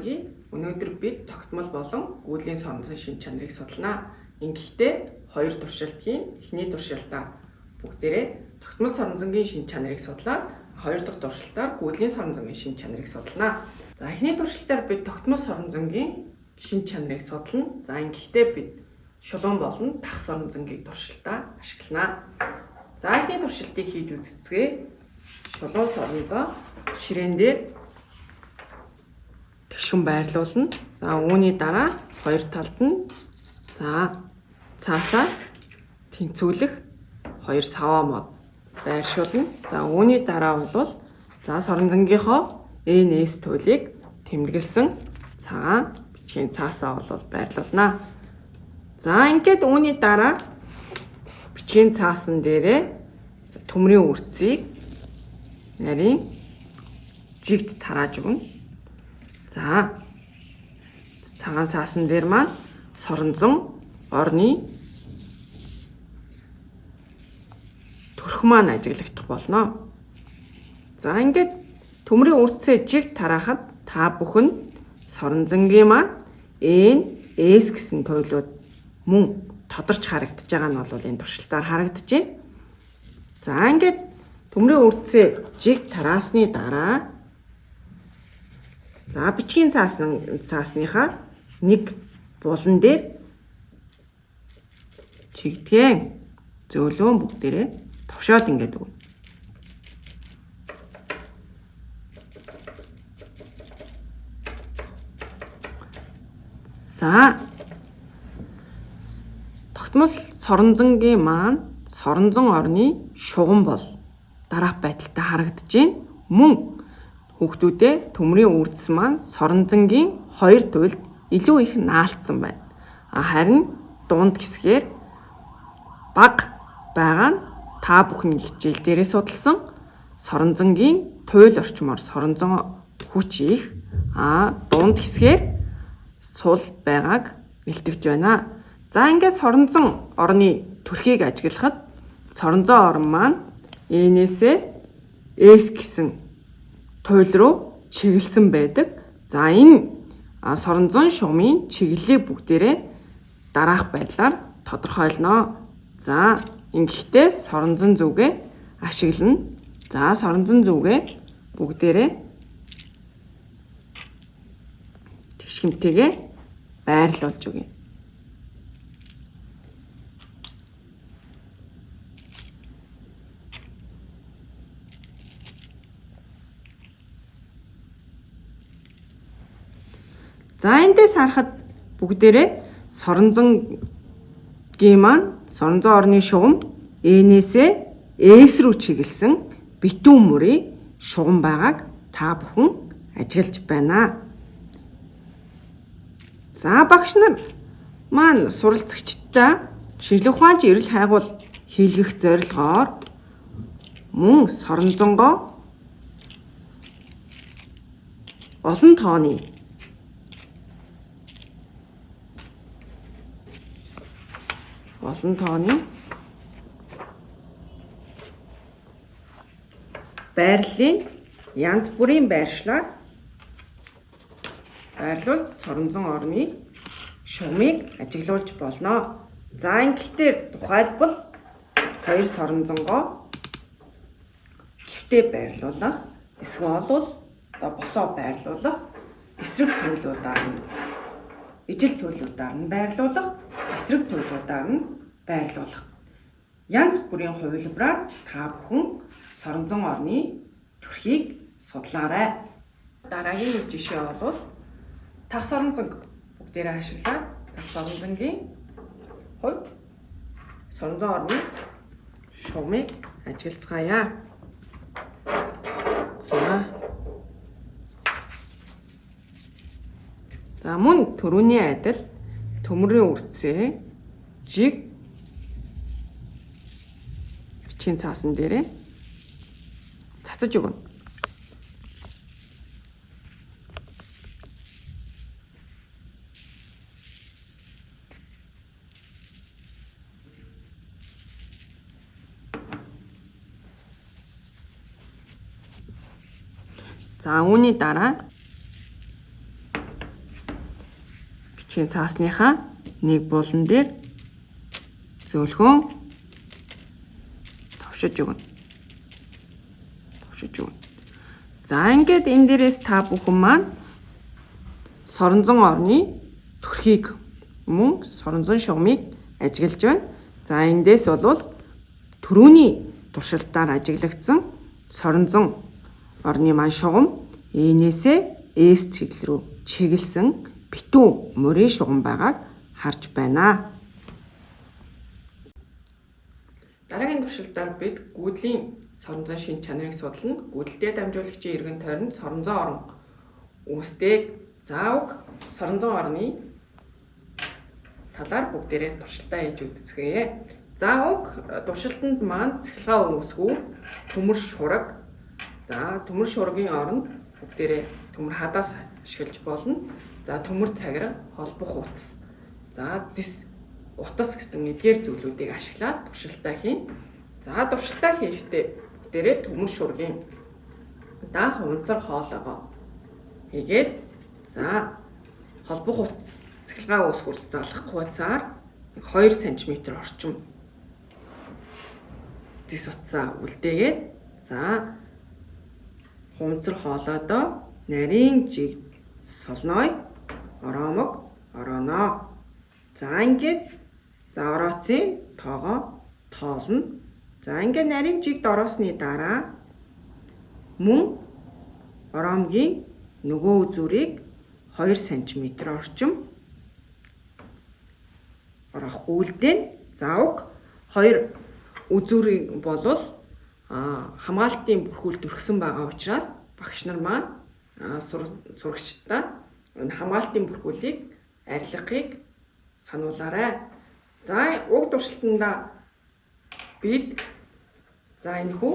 хүргэе. Өнөөдөр бид тогтмол болон гүйлийн соронзон шинж чанарыг судалнаа. Ингэхдээ хоёр туршилтын эхний туршилтаа бүгдээрээ тогтмол соронзонгийн шинж чанарыг судлаад хоёр дахь туршилтаар гүйлийн соронзонгийн шинж чанарыг судалнаа. За эхний туршилтаар бид тогтмол соронзонгийн шинж чанарыг судална. За ингэхдээ бид шулуун болон тах соронзонгийн туршилтаа ашигланаа. За эхний туршилтыг хийж үзцгээе. Шулуун соронзон ширээн дээр тэгшгэн байрлуулна. За үүний дараа хоёр талд нь за цаасаа тэнцвүүлэх хоёр саваа мод байршуулна. За үүний дараа бол за соронзонгийнхоо NS туйлыг тэмдэглэсэн цагаан бичгийн цаасаа бол байрлуулна. За ингээд үүний дараа бичгийн цаасан дээрээ төмрийн үрцгийг нарийн жигд тарааж өгнө. За цагаан цаасан дээр маань соронзон орны төрх маань ажиглагдах болно. За ингээд төмрийн үрцээ жиг тараахад та бүхэн соронзонгийн маань N, S гэсэн туйлууд мөн тодорч харагдаж байгаа нь бол энэ туршилтаар харагдаж байна. За ингээд төмрийн үрцээ жиг тараасны дараа за бичгийн цаасныхаа нэг булан дээр чигтгэн зөөлөн бүгдээрээ товшоод ингээд өгнө. За тогтмол соронзонгийн маань соронзон орны шугам бол дараах байдалтай харагдаж байна. Мөн хүүхдүүдээ төмрийн үрдэс маань соронзонгийн хоёр туйлд илүү их наалтсан байна. Харин дунд хэсгээр бага байгаа нь та бүхэн хичээл дээрээ судалсан соронзонгийн туйл орчмоор соронзон хүч их, дунд хэсгээр сул байгааг илтгэж байна. За ингээд соронзон орны төрхийг ажиглахад соронзон орон маань N-ээсээ S гэсэн туйл руу чиглэсэн байдаг. За энэ соронзон шугамын чиглэлийг бүгдээрээ дараах байдлаар тодорхойлно. За ингэхдээ соронзон зүгээ ашиглана. За соронзон зүгээ бүгдээрээ тэгшгэмтэйгээ байрлуулж өгье. За эндээс харахад бүгдээрээ соронзонгийн маань соронзон орны шугам N-ээсээ S рүү чиглэсэн битүүн мөрийн шугам байгааг та бүхэн ажиглаж байна. За багш нар маань суралцагчдаа шинжлэх ухаанч эрэл хайгуул хийлгэх зорилгоор мөн соронзонгоо олон тооны байрлалын янз бүрийн байршлаар байрлуулж соронзон орны шугамыг ажиглуулж болно. За ингэхдээ тухайлбал хоёр соронзонгоо гифтээ байрлуулах, эсвэл бол одоо босоо байрлуулах, эсрэг туйлуудаар нь ижил туйлуудаар нь байрлуулах, эсрэг туйлуудаар нь байрлуулах. Янз бүрийн хувилбараар та бүхэн соронзон орны төрхийг судлаарай. Дараагийн нэг жишээ бол тах соронзон бүгдээрээ ашиглаад тах соронзонгийн хувьд соронзон орны шугамыг ажиглацгаая. За мөн түрүүний адил төмрийн үрцээ жиг бичгийн цаасан дээрээ цацаж өгнө. За үүний дараа Чихийн цаасныхаа нэг булан дээр зөөлхөн товшиж өгнө. Товшиж өгнө. За ингээд энэ дээрээс та бүхэн маань соронзон орны төрхийг мөн соронзон шугамыг ажиглаж байна. За эндээс бол түрүүний туршилтаар ажиглагдсан соронзон орны маань шугам N-ээсээ S чиглэл рүү чиглэсэн битүү морийн шугам байгааг харж байна. Дараагийн туршилтаар бид гүйдлийн соронзон шинж чанарыг судална. Гүйдэлтэй дамжуулагчийн эргэн тойронд соронзон орон үүсдэг. За уг соронзон орны талаар бүгдээрээ туршилтаа хийж үзцгээе. За уг туршилтанд маань цахилгаан үүсгүүр, төмөр шураг, за төмөр шурагийн оронд бүгдээрээ төмөр хадаас ашиглаж болно. За төмөр цагирга, холбох утас, за зэс, утас гэсэн эдгээр зүйлүүдийг ашиглаад туршилтаа хийн. За туршилтаа хийхдээ бүгдээрээ төмөр шургийн даах унцар хоолойгоо хийгээд за холбох утас цахилгаан үүсгүүр залах хуудасаар 2 см орчим зэс утсаа үлдээгээд за хунцар хоолойдоо нарийн жиг солной ороомог орооноо. За ингээд за орооцын тоогоо тоолно. За ингээд нарийн жигд ороосны дараа мөн ороомгийн нөгөө үзүүрийг 2 см орчим орохгүй үлдээн. За уг хоёр үзүүрийн болвол хамгаалтын бүрхүүл дөрхсөн байгаа учраас багш нар маань сурагчдаа энэ хамгаалтын бүрхүүлийг арилгахыг сануулаарай. За уг туршилтандаа бид за энэ хүү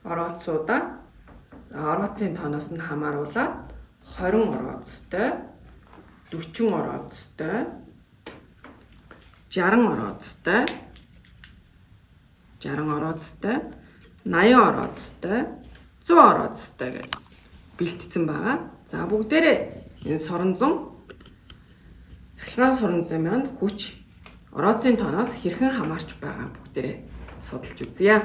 орооцуудаа орооцын тооноос нь хамааруулаад 20 орооцтой, 40 орооцтой, 60 орооцтой, 60 орооцтой, 80 орооцтой, 100 орооцтой гэж бэлтгэсэн байгаа. За бүгдээрээ энэ соронзон цахилгаан соронзон маань хүч орооцын тооноос хэрхэн хамаарч байгаа бүгдээрээ судалж үзье.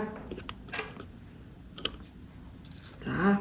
За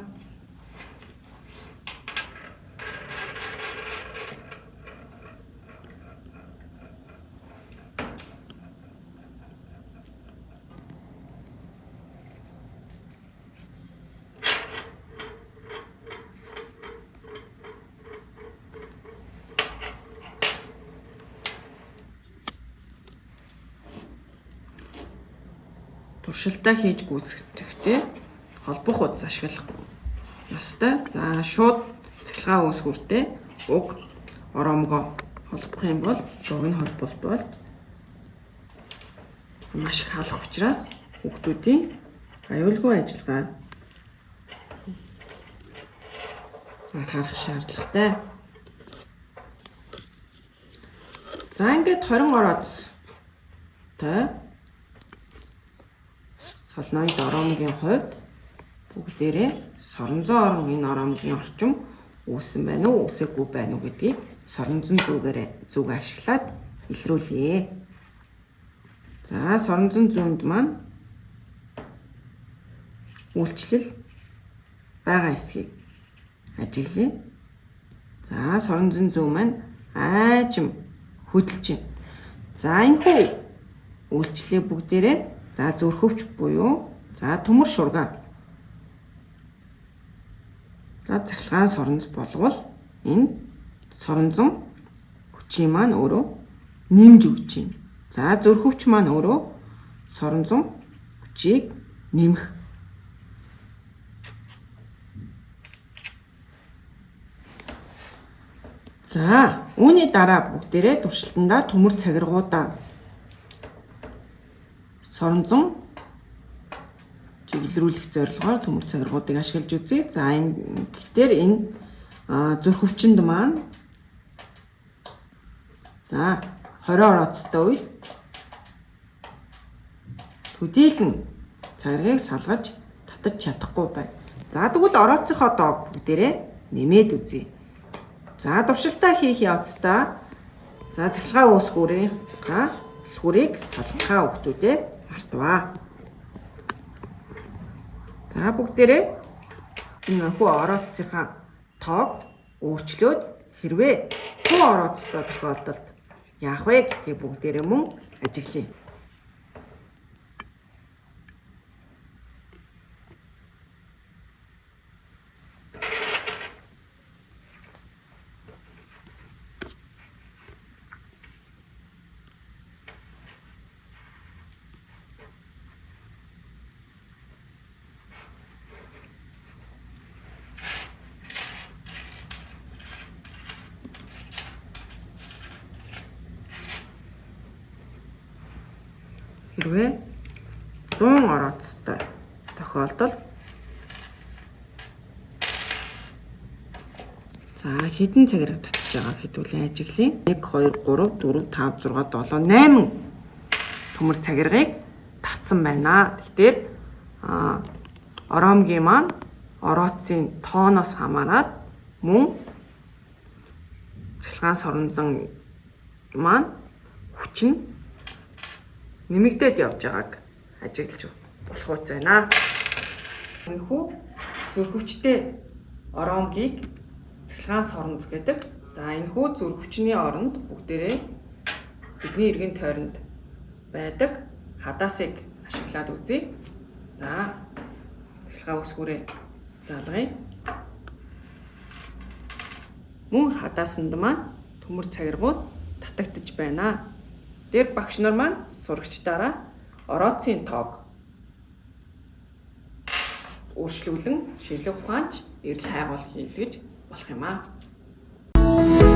туршилтаа хийж гүйцэтгэхдээ холбох утас ашиглах ёстой. За шууд цахилгаан үүсгүүртэй уг ороомгоо холбох юм бол богино холболт болж маш их халах учраас хүүхдүүдийн аюулгүй ажиллагаа анхаарах шаардлагатай. За ингээд 20 орооцтой солноид ороомгийн хувьд бүгдээрээ соронзон орон энэ ороомгийн орчим үүсэн байна уу, үүсээгүй байна уу гэдгийг соронзон зүг ашиглаад илрүүлье. За соронзон зүүнд маань үйлчлэл байгаа хэсгийг ажиглая. За соронзон зүүн маань аажим хөдөлж байна. За энэ хүү үйлчлэлээ бүгдээрээ за зүрхөвч буюу за төмөр шургаа. За цахилгаан соронз болвол энэ соронзон хүчийн маань өөрөө нэмж өгч байна. За зүрхөвч маань өөрөө соронзон хүчийг нэмэх. За үүний дараа бүгдээрээ туршилтандаа төмөр цагиргуудаа соронзон чиглэлрүүлэх зорилгоор төмөр цагиргуудыг ашиглаж үзье. За энэ гэтэр энэ зүрхөвчөнд маань за 20 орооцтой үед төдийлөн цагиргыг салгаж татаж чадахгүй байна. За тэгвэл орооцынхоо доо бүгдээрээ нэмээд үзье. За туршилтаа хийх явцдаа За цахилгаан үүсгүүрийн түлхүүрийг салгахаа хүүхдүүдээ мартваа. За бүгдээрээ энэ хүү орооцсынхаа тоог өөрчлөөд хэрвээ хүү орооцтой тохиолдолд яах вэ гэдгийг бүгдээрээ мөн ажиглая. Хэрвээ 100 орооцтой тохиолдолд за хэдэн цагаараа татж байгааг хэдүүлэн ажиглая. 1 2 3 4 5 6 7 8 төмөр цагиргыг татсан байна. Тэгэхээр ороомгийн маань орооцын тооноос хамаарат мөн цахилгаан соронзон маань хүч нь нэмэгдээд явж байгааг ажиглаж болох үс байна. Энэхүү зүрхөвчтэй ороомгийг цахилгаан соронз гэдэг. За энэхүү зүрхөвчний оронд бүгдээрээ бидний эргэн тойронд байдаг хадаасыг ашиглаад үзье. За цахилгаан үүсгүүрээ залгая. Мөн хадаасанд маань төмөр цагиргууд татагдаж байна. Тэр багш нар маань сурагчдаараа орооцын тоог өөрчлүүлэн шинжлэх ухаанч эрэл хайгуул хийлгэж болох юм аа.